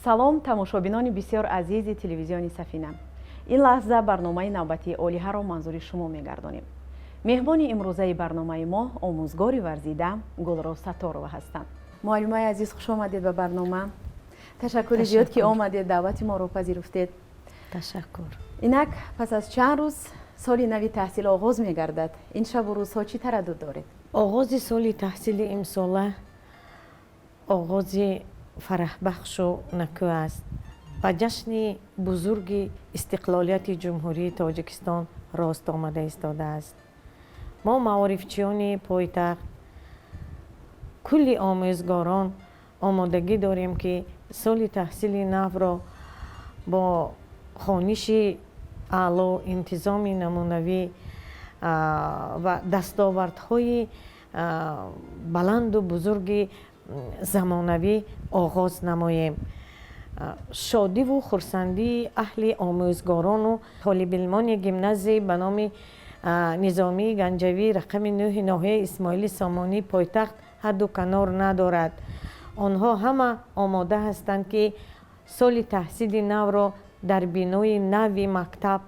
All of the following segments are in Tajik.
Салом, тамошобинони бисёр азизи телевизиони Сафина. Ин лаҳза барномаи навбатии Олиҳаро манзури шумо мегардонем. Меҳмони имрӯзаи барномаи мо омӯзгори варзида Гулро Сатторова ҳастанд. Муаллимаи азиз, хуш омадед ба барнома. Ташаккури зиёд, ки омадед, даъвати моро пазируфтед. Ташаккур. Инак, пас аз чанд рӯз соли нави таҳсил оғоз мегардад. Ин шабу рӯзҳо чӣ тараддуд доред? Оғози соли таҳсили имсола оғози фараҳбахшу накӯ аст. Ба ҷашни бузурги истиқлолияти Ҷумҳурии Тоҷикистон рост омада истодааст. Мо, маорифчиёни пойтахт, кулли омӯзгорон омодагӣ дорем, ки соли таҳсили навро бо хониши аъло, интизоми намунавӣ ва дастовардҳои баланду бузурги замонавӣ оғоз намоем. Шодиву хурсандии аҳли омӯзгорону толибилмони гимназияи ба номи Низомии Ганҷавӣ рақами 9-и ноҳияи Исмоили Сомонӣ пойтахт ҳадду канор надорад. Онҳо ҳама омода ҳастанд, ки соли таҳсили навро дар бинои нави мактаб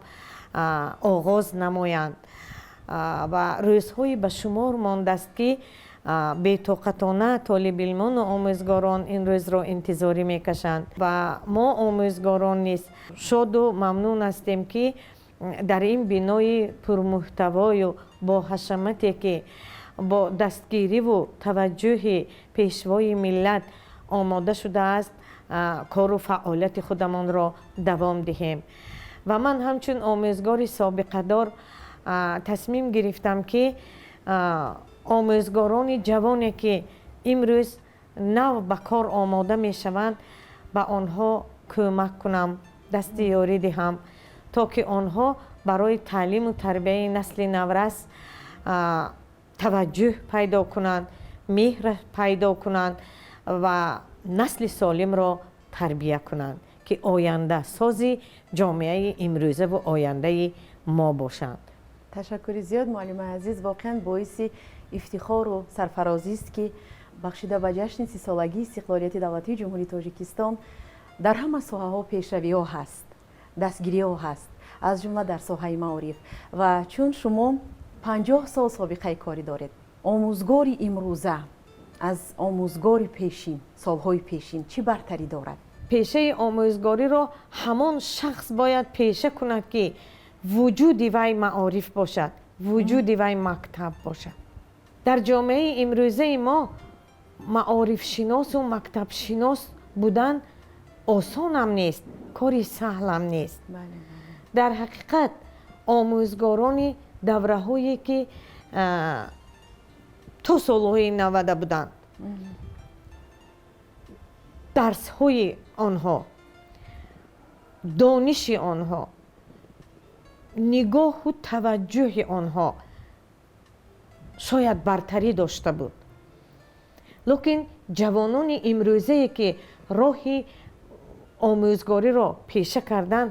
оғоз намоянд, ва рӯзҳои ба шумор мондааст, ки бетоқатона толибилмону омӯзгорон ин рӯзро интизорӣ мекашанд. Ва мо, омӯзгорон низ, шоду мамнун ҳастем, ки дар ин бинои пурмуҳтавою бо ҳашамате, ки бо дастгириву таваҷҷӯҳи Пешвои миллат омода шудааст, кору фаъолияти худамонро давом диҳем. Ва ман ҳамчун омӯзгори собиқадор тасмим гирифтам, ки омӯзгорони ҷавоне, ки имрӯз нав ба кор омода мешаванд, ба онҳо кӯмак кунам, дасти ёрӣ диҳам, то ки онҳо барои таълиму тарбияи насли наврас таваҷҷӯҳ пайдо кунанд, меҳр пайдо кунанд ва насли солимро тарбия кунанд, ки ояндасози ҷомеаи имрӯзаву ояндаи мо бошанд. Ташаккури зиёд, муаллимаи азиз. Воқеан, боиси ифтихору сарфарозист, ки бахшида ба ҷашни 30-солагии истиқлолияти давлатии Ҷумҳурии Тоҷикистон дар ҳама соҳаҳо пешравиҳо ҳаст, дастгириҳо ҳаст, аз ҷумла дар соҳаи маориф. Ва чун шумо 50 сол собиқаи корӣ доред, омӯзгори имрӯза аз омӯзгори пешин, солҳои пешин чӣ бартарӣ дорад? Пешаи омӯзгориро ҳамон шахс бояд пеша кунад, ки вуҷуди вай маориф бошад, вуҷуди вай мактаб бошад. Дар ҷомеаи имрӯзаи мо маорифшиносу мактабшинос будан осонам нест, кори саҳлам нест. Дар ҳақиқат, омӯзгорони давраҳое, ки то солҳои 90 буданд, дарсҳои онҳо, дониши онҳо, нигоҳу таваҷҷӯҳи онҳо шояд бартарӣ дошта буд. Лекин ҷавонони имрӯзае, ки роҳи омӯзгориро пеша карданд,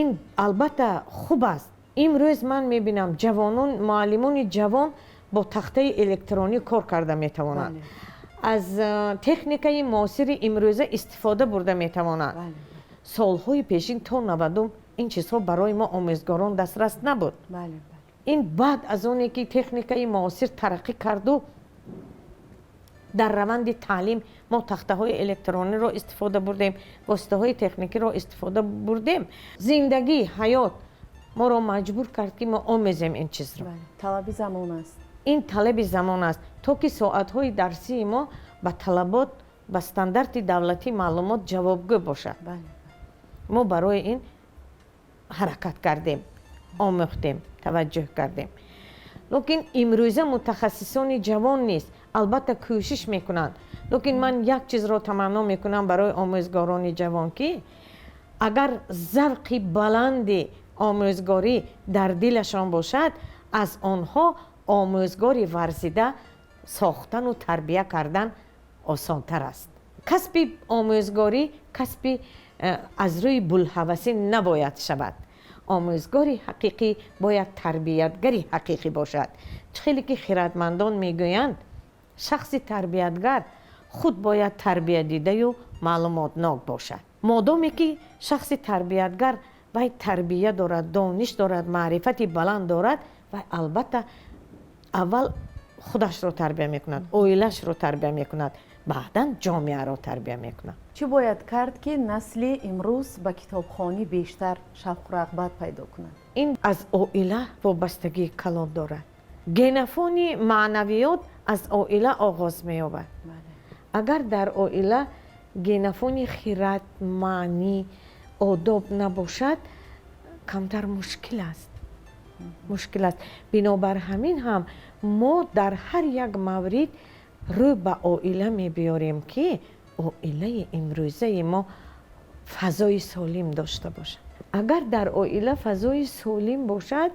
ин албатта хуб аст. Имрӯз ман мебинам, ҷавонон, муаллимони ҷавон бо тахтаи электронӣ кор карда метавонанд, аз техникаи муосири имрӯза истифода бурда метавонанд. Солҳои пешин, то 90-ум, ин чизҳо барои мо омӯзгорон дастрас набуд. Ин баъд аз оне ки техникаи муосир тараққӣ карду дар раванди таълим мо тахтаҳои электрониро истифода бурдем, воситаҳои техникиро истифода бурдем, зиндагӣ, ҳаёт моро маҷбур кард, ки мо омезем ин чизро. Талаби замон аст. Ин талаби замон аст, то ки соатҳои дарсии мо ба талабот, ба стандарти давлатии маълумот ҷавобгӯ бошад. Мо барои ин ҳаракат кардем, омӯхтем, таваҷҷӯҳ кардем. Лекин имрӯза мутахассисони ҷавон низ албатта кӯшиш мекунанд. Лекин ман як чизро таманно мекунам барои омӯзгорони ҷавон, ки агар завқи баланди омӯзгорӣ дар дилашон бошад, аз онҳо омӯзгори варзида сохтану тарбия кардан осонтар аст. Касби омӯзгорӣ касби аз рӯи булҳавасӣ набояд шавад. Омӯзгори ҳақиқӣ бояд тарбиятгари ҳақиқӣ бошад. Чӣ хеле ки хиратмандон мегӯянд, шахси тарбиятгар худ бояд тарбиятдидаю Маълумотнок бошад. Модоме ки шахси тарбиятгар вай тарбия дорад, дониш дорад, маърифати баланд дорад, вай албатта аввал худашро тарбия мекунад, оилашро тарбия мекунад, баъдан ҷомеаро тарбия мекунад. Чӣ бояд кард, ки насли имрӯз ба китобхонӣ бештар шавқу рағбат пайдо кунад? Ин аз оила вобастагии калон дорад. Генофонди маънавиёт аз оила оғоз меёбад. Агар дар оила генофонди хирад, маънӣ, одоб набошад, камтар мушкил аст, мушкил аст. Бинобар ҳамин ҳам мо дар ҳар як маврид рӯ ба оила мебиёрем, ки оилаи имрӯзаи мо фазои солим дошта бошад. Агар дар оила фазои солим бошад,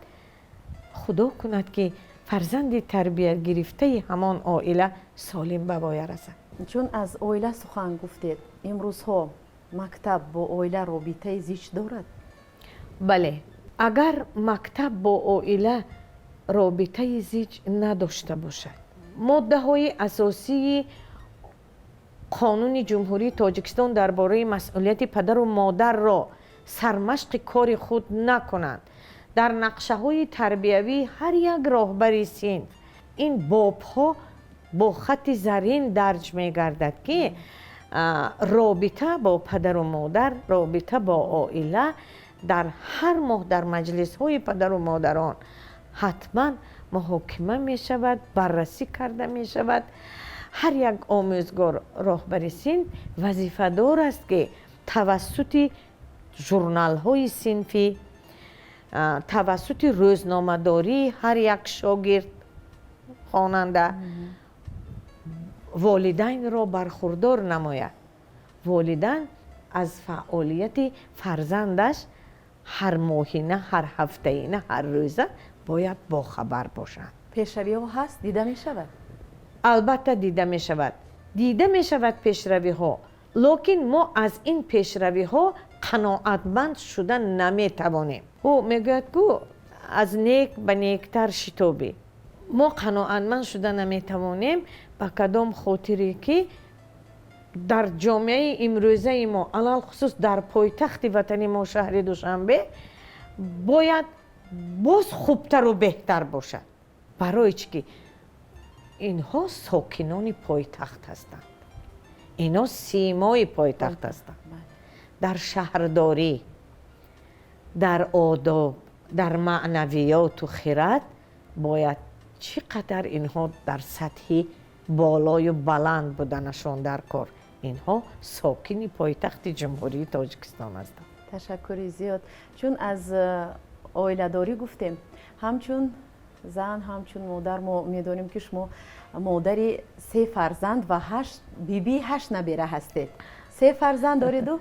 худо кунад, ки фарзанди тарбиятгирифтаи ҳамон оила солим ба воя расад. Чун аз оила сухан гуфтед, имрӯзҳо мактаб бо оила робитаи зич дорад? Бале, агар мактаб бо оила робитаи зич надошта бошад, моддаҳои асосии Қонуни Ҷумҳурии Тоҷикистон дар бораи масъулияти падару модарро сармашқи кори худ накунанд, дар нақшаҳои тарбиявии ҳар як роҳбари синф ин бобҳо бо хати зарин дарҷ мегардад, ки робита бо падару модар, робита бо оила дар ҳар моҳ дар маҷлисҳои падару модарон ҳатман муҳокима мешавад, баррасӣ карда мешавад. Ҳар як омӯзгор, роҳбари синф вазифадор аст, ки тавассути журналҳои синфӣ, тавассути рӯзномадории ҳар як шогирд, хонанда волидайнро бархурдор намояд. Волидайн аз фаъолияти фарзандаш ҳар моҳина, ҳар ҳафтаина, ҳар рӯза бояд бохабар бошанд. Пешравиҳо ҳаст, дида мешавад? Албатта, дида мешавад, дида мешавад пешравиҳо, лекин мо аз ин пешравиҳо қаноатманд шуда наметавонем. Ӯ мегӯяд, ку аз нек ба нектар шитобӣ. Мо қаноатманд шуда наметавонем. Ба кадом хотире ки дар ҷомеаи имрӯзаи мо, алалхусус дар пойтахти ватани мо, шаҳри Душанбе, бояд боз хубтару беҳтар бошад. Барои чӣ ки инҳо сокинони пойтахт ҳастанд, инҳо симои пойтахт ҳастанд. Дар шаҳрдорӣ, дар одоб, дар маънавиёту хират бояд чӣ қадар инҳо дар сатҳи болою баланд буданашон дар кор. Инҳо сокини пойтахти Ҷумҳурии Тоҷикистон ҳастанд. Ташаккури зиёд. Чун аз оиладорӣ гуфтем, ҳамчун зан, ҳамчун модар, мо медонем, ки шумо модари се фарзанд ва ҳашт бибии ҳашт набера ҳастед. Се фарзанд дореду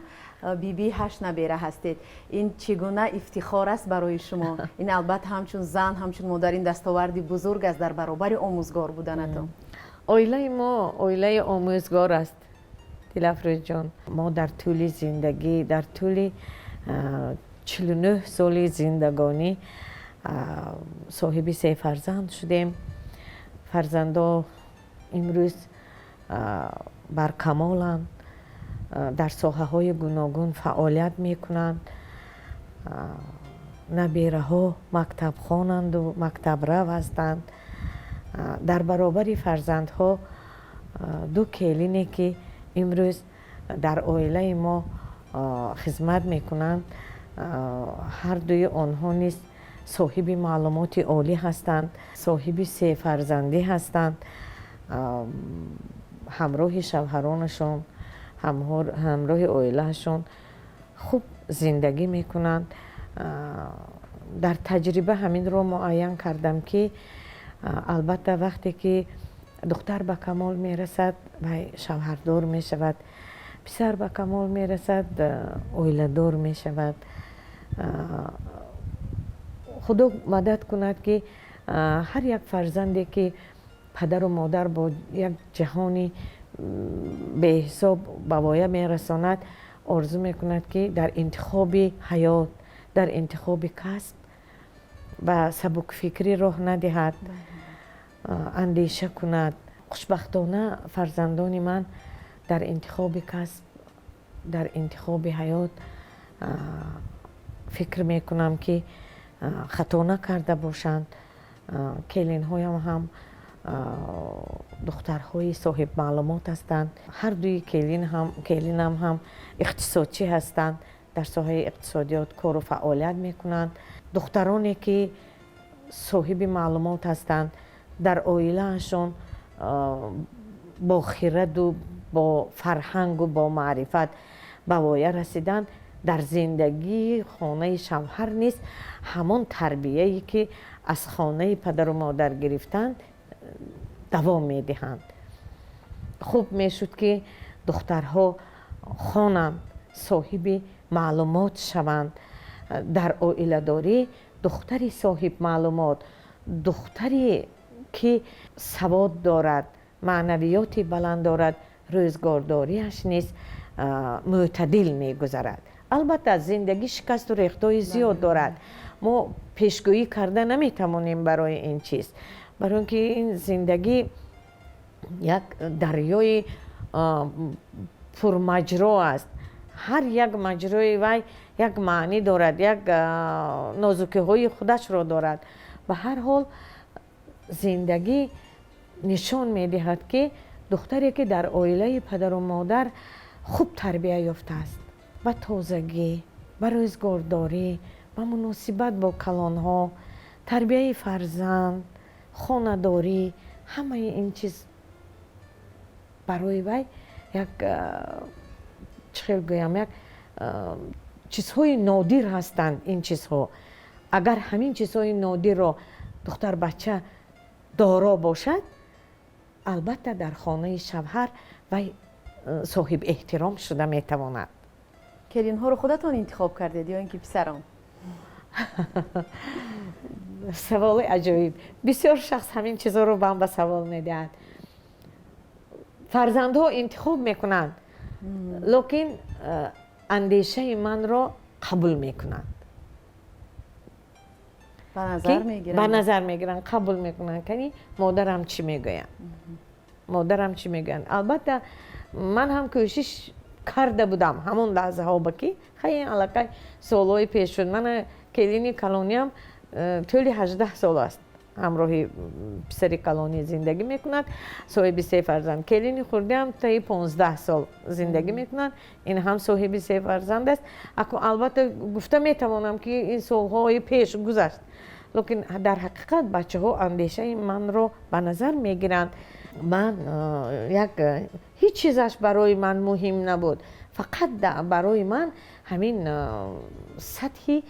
бибии ҳашт набера ҳастед. Ин чӣ гуна ифтихор аст барои шумо? Ин албатта ҳамчун зан, ҳамчун модар ин дастоварди бузург аст дар баробари омӯзгор буданатон. Оилаи мо оилаи омӯзгор аст, Дилафрӯзҷон. Мо дар тӯли зиндагӣ, дар тӯли 49 соли зиндагонӣ соҳиби се фарзанд шудем. Фарзандо имрӯз баркамоланд, дар соҳаҳои гуногун фаъолият мекунанд. Набераҳо мактабхонанду мактабрав ҳастанд. Дар баробари фарзандҳо ду келине, ки имрӯз дар оилаи мо хизмат мекунанд, ҳардуи онҳо низ соҳиби маълумоти олӣ ҳастанд, соҳиби сефарзандӣ ҳастанд. Ҳамроҳи шавҳаронашон, ҳамроҳи оилаашон хуб зиндагӣ мекунанд. Дар таҷриба ҳаминро муайян кардам, ки албатта вақте ки духтар ба камол мерасад, вай шавҳардор мешавад, писар ба камол мерасад, оиладор мешавад. Худо мадад кунад, ки ҳар як фарзанде, ки падару модар бо як ҷаҳони беҳисоб ба воя мерасонад, орзу мекунад, ки дар интихоби ҳаёт, дар интихоби касб ба сабукфикрӣ роҳ надиҳад, андеша кунад. Хушбахтона, фарзандони ман дар интихоби касб Дар интихоби ҳаёт фикр мекунам, ки хато накарда бошанд. Келинҳоям ҳам духтарҳои соҳибмаълумот ҳастанд. Ҳар дуи келинам ҳам иқтисодчӣ ҳастанд, дар соҳаи иқтисодиёт кору фаъолият мекунанд. Духтароне, ки соҳиби маълумот ҳастанд, дар оилаашон бо хираду бо фарҳангу бо маърифат ба воя расиданд, дар зиндагии хонаи шавҳар низ ҳамон тарбияе, ки аз хонаи падару модар гирифтанд, давом медиҳанд. Хуб мешуд, ки духтарҳо хонанд, соҳиби маълумот шаванд. Дар оиладорӣ духтари соҳибмаълумот, духтаре, ки савод дорад, маънавиёти баланд дорад, рӯзгордориаш низ мӯътадил мегузарад. Албатта, зиндагӣ шикасту рехтҳои зиёд дорад. Мо пешгӯӣ карда наметавонем барои ин чиз, барои он ки ин зиндагӣ як дарёи пурмаҷро аст. Ҳар як маҷрои вай як маънӣ дорад, як нозукиҳои худашро дорад. Ба ҳар ҳол, зиндагӣ нишон медиҳад, ки духтаре, ки дар оилаи падару модар хуб тарбия ёфтааст, ба тозагӣ, ба рӯзгордорӣ, ба муносибат бо калонҳо, тарбияи фарзанд, хонадорӣ, ҳамаи ин чиз барои вай як, чӣ хел гӯям, як чизҳои нодир ҳастанд. Ин чизҳо, агар ҳамин чизҳои нодирро духтарбача доро бошад, албатта, дар хонаи шавҳар вай соҳиб эҳтиром шуда метавонад. Келинҳоро худатон интихоб кардед ё ин ки писарон? Саволи аҷоиб. Бисёр шахс ҳамин чизҳоро ба ба савол медиҳад. Фарзандҳо интихоб мекунанд, лекин андешаи манро қабул мекунанд. Ба назар мегиранд, қабул мекунанд, кани модарам чӣ мегӯянд, модарам чӣ мегӯянд. Албатта, ман ҳам кӯшиш карда будам ҳамон лаҳзаҳо ба ки хай, аллакай солҳои пеш шуд. Мана, келини калониам тӯли 18 сол аст ҳамроҳи писари калонӣ зиндагӣ мекунад, соҳиби се фарзанд. Келини хурдиам таи 15 сол зиндагӣ мекунад, ин ҳам соҳиби се фарзанд аст. Акун, албатта, гуфта метавонам, ки ин солҳои пеш гузашт, лекин дар ҳақиқат бачаҳо андешаи манро ба назар мегиранд. Ман як ҳеҷ чизаш барои ман муҳим набуд, фақат барои ман ҳамин сатҳи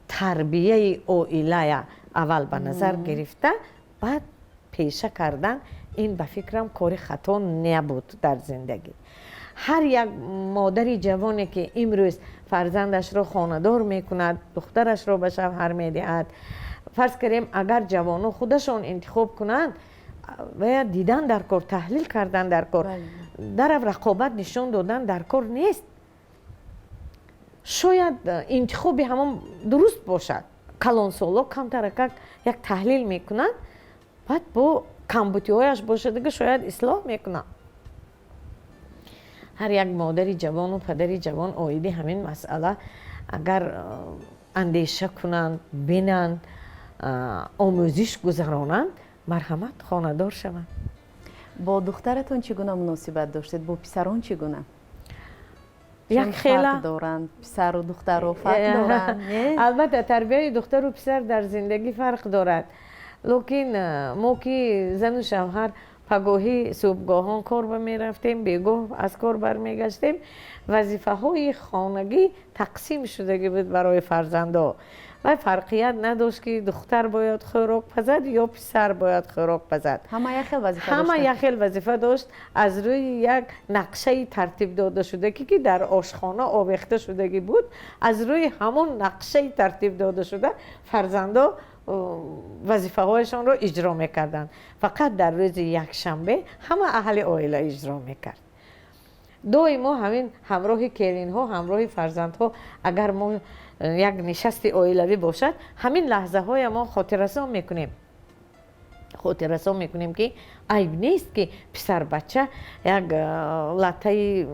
тарбияи оилая аввал ба назар гирифта, баъд пеша кардан. Ин, ба фикрам, кори хато набуд. Дар зиндагӣ ҳар як модари ҷавоне, ки имрӯз фарзандашро хонадор мекунад, духтарашро ба шавҳар медиҳад, фарз кардем, агар ҷавонон худашон интихоб кунанд, вая дидан дар кор, таҳлил кардан дар кор, дарав рақобат нишон додан дар кор нест. Шояд интихоби ҳамон дуруст бошад. Калонсоло камтаракак як таҳлил мекунанд, баъд бо камбутиҳояш бошад, дига шояд ислоҳ мекунанд. Ҳар як модари ҷавону падари ҷавон оиди ҳамин масъала агар андеша кунанд, бинанд, омӯзиш гузаронанд, марҳамат, хонадор шаванд. Бо духтаратон чӣ гуна муносибат доштед, бо писарон чӣ гуна? Як хела. Доранд, писару духтарро фарқ доранд? Албатта, тарбияи духтару писар дар зиндагӣ фарқ дорад. Лекин мо, ки зану шавҳар пагоҳӣ, субҳгоҳон кор ба мерафтем, бегоҳ аз кор бармегаштем, вазифаҳои хонагӣ тақсим шудагӣ буд барои фарзандо. Вай фарқият надошт, ки духтар бояд хӯрок пазад ё писар бояд хӯрок пазад. Ҳама як хел вазифа дошт. Аз рӯи як нақшаи тартиб додашудагӣ, ки дар ошхона овехта шудагӣ буд, аз рӯи ҳамон нақшаи тартиб додашуда фарзандо вазифаҳояшонро иҷро мекарданд. Фақат дар рӯзи якшанбе ҳама аҳли оила иҷро мекард. Доимо ҳамин ҳамроҳи келинҳо, ҳамроҳи фарзандҳо, агар мо як нишасти оилавӣ бошад, ҳамин лаҳзаҳоя мо хотиррасон мекунем. Хотиррасон мекунем, ки айб нест, ки писарбача як латтаи,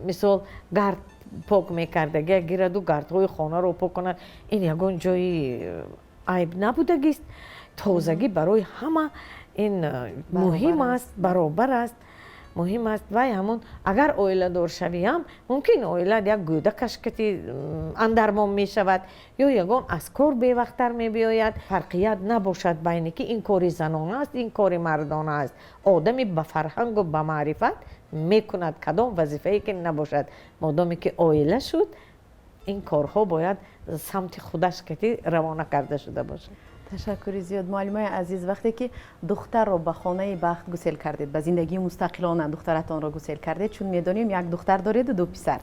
мисол, гард пок мекардагия гираду гардҳои хонаро пок кунад. Ин ягон ҷои айб набудагист. Тозагӣ барои ҳама ин муҳим аст, баробар аст, муҳим аст. Вай ҳамон агар оиладор шавиам, мумкин оилат як гӯдакаш кати андармон мешавад ё ягон аз кор бевақттар мебиёяд. Фарқият набошад байне ки ин кори занона аст, ин кори мардона аст. Одами ба фарҳангу ба маърифат мекунад кадом вазифае ки набошад. Модоме ки оила шуд, ин корҳо бояд самти худаш кати равона карда шуда бошад. Ташаккури зиёд, муаллимаи азиз. Вақте ки духтарро ба хонаи бахт гусел кардед, ба зиндагии мустақилона духтаратонро гусел кардед, чун медонем, як духтар дореду ду писар,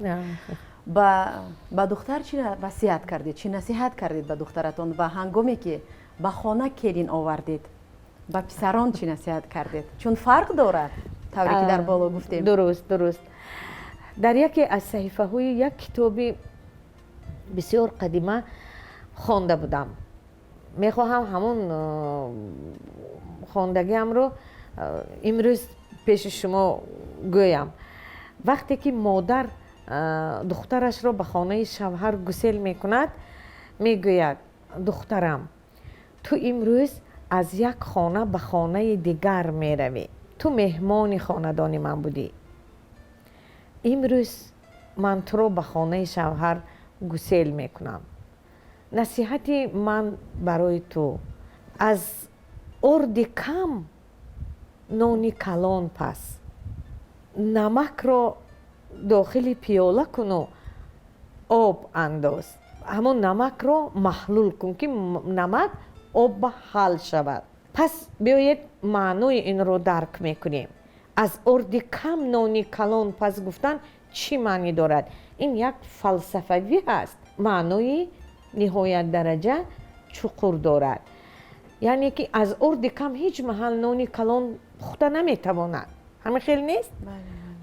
ба духтар чӣ васият кардед, чӣ насиҳат кардед ба духтаратон? Ва ҳангоме ки ба хона келин овардед, ба писарон чӣ насиҳат кардед? Чун фарқ дорад, тавре ки дар боло гуфтем. Дуруст. Дар яке аз саҳифаҳои як китоби бисёр қадима хонда будам. Мехоҳам ҳамон хондагиамро имрӯз пеши шумо гӯям. Вақте ки модар духтарашро ба хонаи шавҳар гусел мекунад, мегӯяд: «Духтарам, ту имрӯз аз як хона ба хонаи дигар меравӣ. Ту меҳмони хонадони ман будӣ, имрӯз ман туро ба хонаи шавҳар гусел мекунам. Насиҳати ман барои ту: аз орди кам нони калон паз, намакро дохили пиёла куну об андоз, ҳамон намакро маҳлул кун, ки намак об ба ҳал шавад». Пас биёед, маънои инро дарк мекунем. Аз орди кам нони калон паз гуфтан чӣ маънӣ дорад? Ин як фалсафавӣ ҳаст, маънои ниҳоят дараҷа чуқур дорад. Яъне ки аз орди кам ҳеҷ маҳал нони калон пухта наметавонад. Ҳамин хел нест?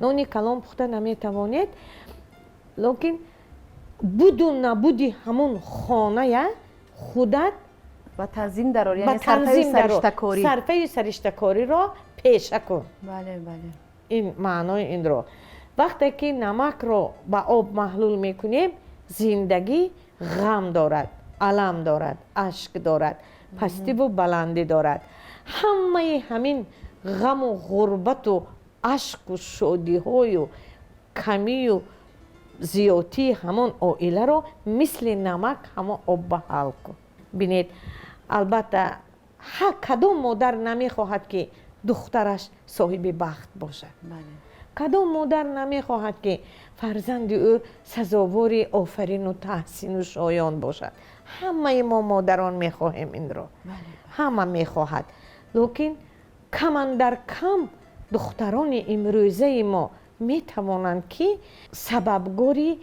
Нони калон пухта наметавонед, лекин буду набуди ҳамон хоная худат ба танзим дарор, яъне сарфаи сарфаи сариштакориро пеша кун. бале бале Ин маънои инро. Вақте ки намакро ба об маҳлул мекунем, зиндагӣ ғам дорад, алам дорад, ашк дорад, пастиву баландӣ дорад. Ҳамаи ҳамин ғаму ғурбату ашку шодиҳою камию зиёдтии ҳамон оиларо мисли намак ҳамон об ба ҳал кун. Бинед, албатта, ҳа, кадом модар намехоҳад, ки духтараш соҳиби бахт бошад? Кадом модар намехоҳад, ки фарзанди ӯ сазовори офарину таҳсину шоён бошад? Ҳамаи мо модарон мехоҳем инро, ҳама мехоҳад. Лекин камандар кам духтарони имрӯзаи мо метавонанд, ки сабабгори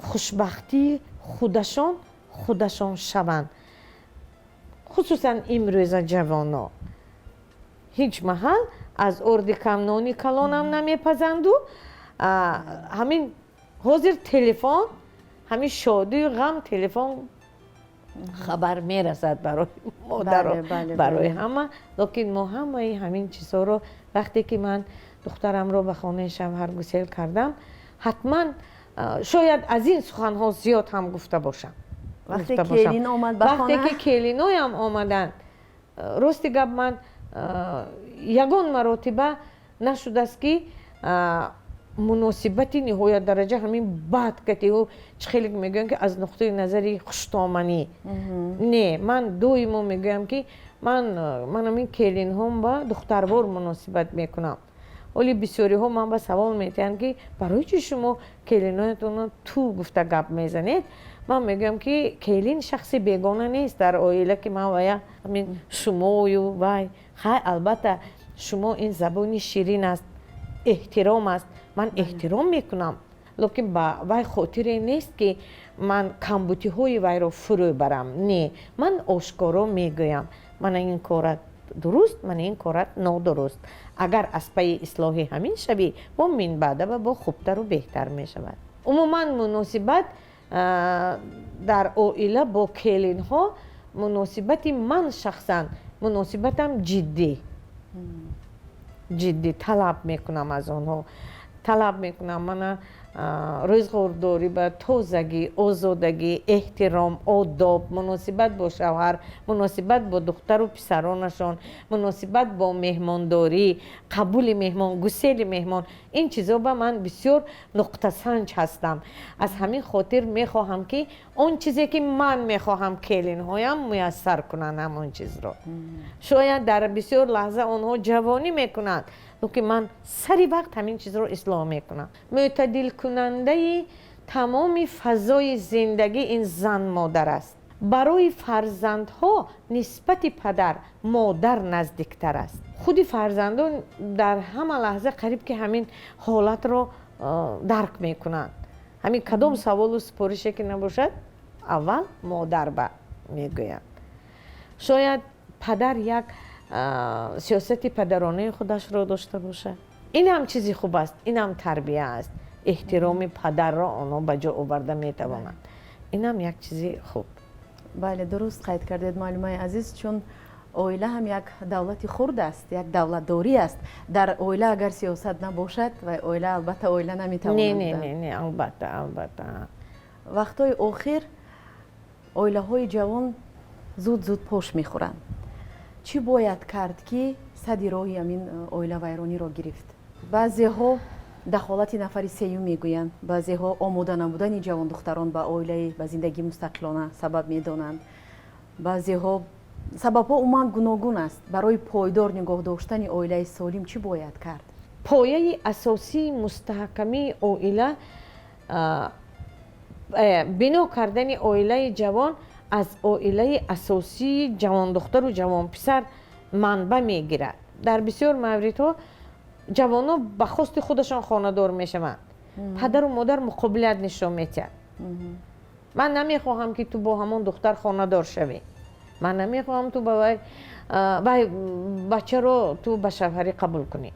хушбахтии худашон шаванд. Хусусан имрӯза ҷавоно ҳеҷ маҳал аз орди кам нони калонам намепазанду. Ҳамин ҳозир телефон, ҳамин шодию ғам, телефон хабар мерасад барои модаро, барои ҳама. Лекин мо ҳамаи ҳамин чизҳоро, вақте ки ман духтарамро ба хонаи шавҳар гусел кардам, ҳатман шояд аз ин суханҳо зиёд ҳам гуфта бошам. Вақте ки келиноям омаданд, рости гап, ман ягон маротиба нашудааст, ки муносибати ниҳоят дараҷа ҳамин бад катиҳу чӣ хеле мегӯям, ки аз нуқтаи назари хуштоманӣ не. Ман доимо мегӯям, ки ман ҳамин келинҳом ба духтарвор муносибат мекунам. Оли бисёриҳо ман ба савол метиҳанд, ки барои чӣ шумо келиноятонро ту гуфта гап мезанед? Ман мегӯям, ки келин шахси бегона нест дар оила, ки ман вая ҳамин шумою вай. Хай, албатта, шумо ин забони ширин аст, эҳтиром аст, ман эҳтиром мекунам, лекин ба вай хотире нест, ки ман камбутиҳои вайро фурӯ барам. Не, ман ошкоро мегӯям: мана ин корат дуруст, мана ин корат нодуруст. Агар аз пайи ислоҳи ҳамин шавӣ, бо минбаъда бо хубтару беҳтар мешавад. Умуман, муносибат дар оила бо келинҳо, муносибати ман шахсан Муносибатам ҷиддӣ, ҷиддӣ талаб мекунам аз онҳо, талаб мекунам мана рӯзғордорӣ ба тозагӣ, озодагӣ, эҳтиром, одоб, муносибат бо шавҳар, муносибат бо духтару писаронашон, муносибат бо меҳмондорӣ, қабули меҳмон, гусели меҳмон. Ин чизо ба ман бисёр нуқтасанҷ ҳастам. Аз ҳамин хотир мехоҳам, ки он чизе, ки ман мехоҳам, келинҳоям муяссар кунанд ҳамон чизро. Шояд дар бисёр лаҳза онҳо ҷавонӣ мекунанд, лекин ман сари вақт ҳамин чизро ислоҳ мекунам. Мӯътадилкунандаи тамоми фазои зиндагӣ ин зан модар аст. Барои фарзандҳо нисбати падар модар наздиктар аст. Худи фарзандон дар ҳама лаҳза қариб ки ҳамин ҳолатро дарк мекунанд. Ҳамин кадом саволу супорише ки набошад, аввал модар ба мегӯянд. Шояд падар як сиёсати падаронаи худашро дошта бошад. Ин ҳам чизи хуб аст, ин ҳам тарбия аст. Эҳтироми падарро онҳо ба ҷо оварда метавонанд, ин ҳам як чизи хуб. Бале, дуруст қайд кардед, муаллимаи азиз, чун оила ҳам як давлати хурд аст, як давлатдорӣ аст. Дар оила агар сиёсат набошад, вай оила албатта оила наметавонад. Не, не, не, не, албатта, албатта. Вақтҳои охир оилаҳои ҷавон зуд зуд пош мехӯранд. Чӣ бояд кард, ки сади роҳи ҳамин оилавайрониро гирифт? Баъзеҳо дахолати нафари сеюм мегӯянд, баъзеҳо омода набудани ҷавондухтарон ба оилаи, ба зиндагии мустақилона сабаб медонанд, баъзеҳо сабабҳо умуман гуногун аст. Барои пойдор нигоҳ доштани оилаи солим чӣ бояд кард? Пояи асосии мустаҳкамии оила, бино кардани оилаи ҷавон аз оилаи асосии ҷавондухтару ҷавонписар манбаъ мегирад. Дар бисёр мавридҳо ҷавонон ба хости худашон хонадор мешаванд, падару модар муқобилият нишон медиҳад: «Ман намехоҳам, ки ту бо ҳамон духтар хонадор шавӣ, ман намехоҳам ту ба вай бачаро ту ба шавҳарӣ қабул кунӣ».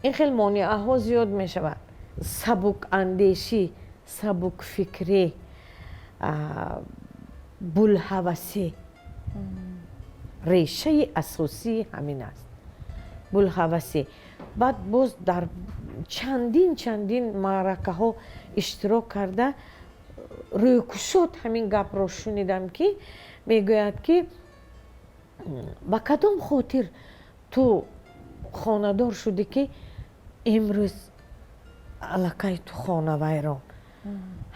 Ин хел монеаҳо зиёд мешавад. Сабукандешӣ, сабукфикрӣ, булҳавасӣ решаи асосии ҳамин аст, булҳавасӣ. Баъд боз дар чандин чандин маъракаҳо иштирок карда, рӯйкушод ҳамин гапро шунидам, ки мегӯяд, ки ба кадом хотир ту хонадор шудӣ, ки имрӯз аллакай ту хонавайрон?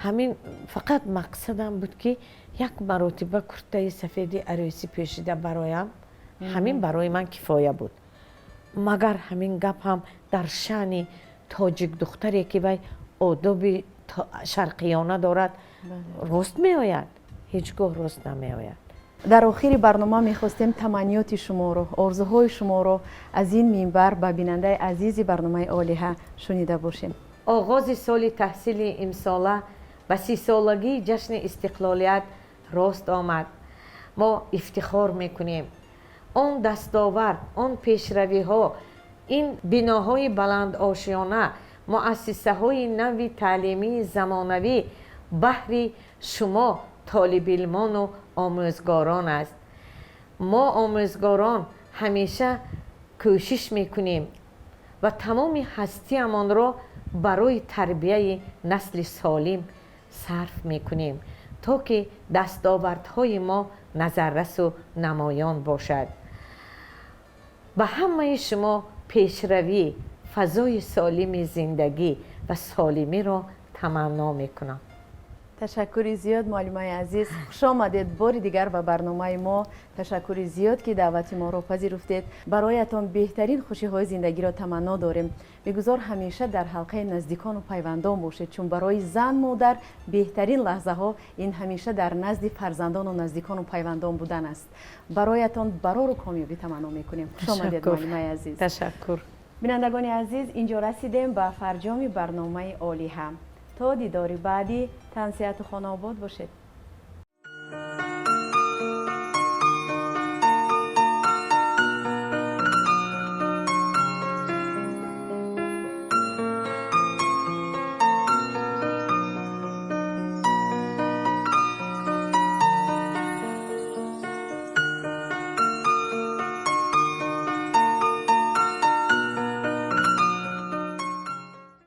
Ҳамин фақат мақсадам буд, ки як маротиба куртаи сафеди арӯсӣ пӯшида бароям, ҳамин барои ман кифоя буд. Магар ҳамин гап ҳам дар шаъни тоҷикдухтаре, ки вай одоби шарқиёна дорад, рост меояд? Ҳеҷ гоҳ рост намеояд. Дар охири барнома мехостем таманниёти шуморо, орзуҳои шуморо аз ин минбар ба бинандаи азизи барномаи Олиҳа шунида бошем. Оғози соли таҳсили имсола ба 30-солагии ҷашни истиқлолият рост омад. Мо ифтихор мекунем: он дастовард, он пешравиҳо, ин биноҳои баландошёна, муассисаҳои нави таълимии замонавӣ баҳри шумо, толибилмону омӯзгорон аст. Мо, омӯзгорон, ҳамеша кӯшиш мекунем ва тамоми ҳастиамонро барои тарбияи насли солим сарф мекунем, то ки дастовардҳои мо назаррасу намоён бошад. Ба ҳамаи шумо пешравӣ, фазои солими зиндагӣ ва солимиро таманно мекунам. Ташаккури зиёд, муаллимаи азиз. Хуш омадед бори дигар ба барномаи мо. Ташаккури зиёд, ки даъвати моро пазируфтед. Бароятон беҳтарин хушиҳои зиндагиро таманно дорем. Бигузор ҳамеша дар ҳалқаи наздикону пайвандон бошед, чун барои зан модар беҳтарин лаҳзаҳо ин ҳамеша дар назди фарзандону наздикону пайвандон будан аст. Бароятон барору комёбӣ таманно мекунем. Хуш омадед, муаллимаи азиз. Ташаккур. Бинандагони азиз, инҷо расидем ба фарҷоми барномаи Олиҳа. То дидори баъдӣ тансиҳату хонаобод бошед.